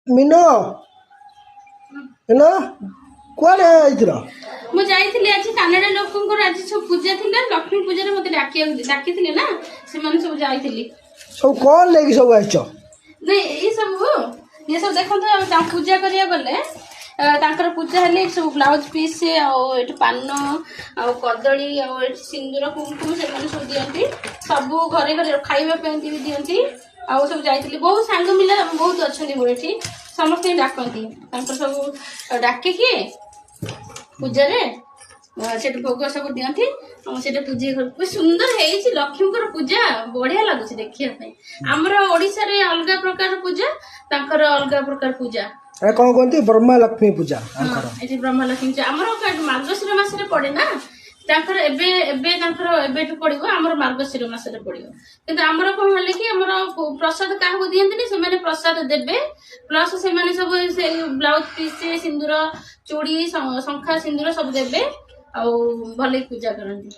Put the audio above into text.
ମିନୁ, ମିନୁ, କୁଆଡ଼େ ଯାଇଥିଲ? ମୁଁ ଯାଇଥିଲି ଆଜି କାନାଡା ଲୋକଙ୍କର ଆଜି ସବୁ ପୂଜା ଥିଲା। ଲକ୍ଷ୍ମୀ ପୂଜାରେ ମତେ ଡାକିବାକୁ ଡାକିଥିଲେ ନା ସେମାନେ ସବୁ, ଯାଇଥିଲି। ସବୁ କ'ଣ ନେଇକି ସବୁ ଆସିଛ? ନାଇଁ, ଏଇ ସବୁ ଇଏ ସବୁ ଦେଖନ୍ତୁ, ଆମେ ତାଙ୍କୁ ପୂଜା କରିବାକୁ ଗଲେ, ତାଙ୍କର ପୂଜା ହେଲେ ଏଠି ସବୁ ବ୍ଲାଉଜ ପିସ୍ ଆଉ ଏଠି ପାନ ଆଉ କଦଳୀ ଆଉ ଏଠି ସିନ୍ଦୁର କୁମକୁମ ସେମାନେ ସବୁ ଦିଅନ୍ତି। ସବୁ ଘରେ ଘରେ ଖାଇବା ପାଇଁ ବି ଦିଅନ୍ତି। ଆଉ ସବୁ ଯାଇଥିଲି, ବହୁତ ସାଙ୍ଗ ମିଲା ବହୁତ ଅଛନ୍ତି ମୋର ଏଠି, ସମସ୍ତେ ଡାକନ୍ତି। ତାଙ୍କର ସବୁ ଡାକିକି ପୂଜାରେ ସେଠି ଭୋଗ ସବୁ ଦିଅନ୍ତି ଆଉ ସେଠି ପୂଜା କରୁ। ସୁନ୍ଦର ହେଇଛି ଲକ୍ଷ୍ମୀଙ୍କର ପୂଜା, ବଢିଆ ଲାଗୁଛି ଦେଖିବା ପାଇଁ। ଆମର ଓଡିଶାରେ ଅଲଗା ପ୍ରକାର ପୂଜା, ତାଙ୍କର ଅଲଗା ପ୍ରକାର ପୂଜା। ଏଟା କ'ଣ କୁହନ୍ତି? ବ୍ରହ୍ମା ଲକ୍ଷ୍ମୀ ପୂଜା ତାଙ୍କର। ଏଠି ବ୍ରହ୍ମା ଲକ୍ଷ୍ମୀ ପୂଜା ଆମର ମାର୍ଗଶିର ମାସରେ ପଡେ ନା, ତାଙ୍କର ଏବେ ଏବେ ତାଙ୍କର ଏବେଠୁ ପଡିବ, ଆମର ମାର୍ଗଶିର ମାସରେ ପଡିବ। କିନ୍ତୁ ଆମର କଣ ହେଲେ କି ଆମର ପ୍ରସାଦ କାହାକୁ ଦିଅନ୍ତିନି, ସେମାନେ ପ୍ରସାଦ ଦେବେ। ପ୍ଲସ ସେମାନେ ସବୁ ସେ ବ୍ଲାଉଜ ପିସ୍, ସିନ୍ଦୁର, ଚୁଡ଼ି, ଶଙ୍ଖା, ସିନ୍ଦୁର ସବୁ ଦେବେ ଆଉ ଭଲ ପୂଜା କରନ୍ତି।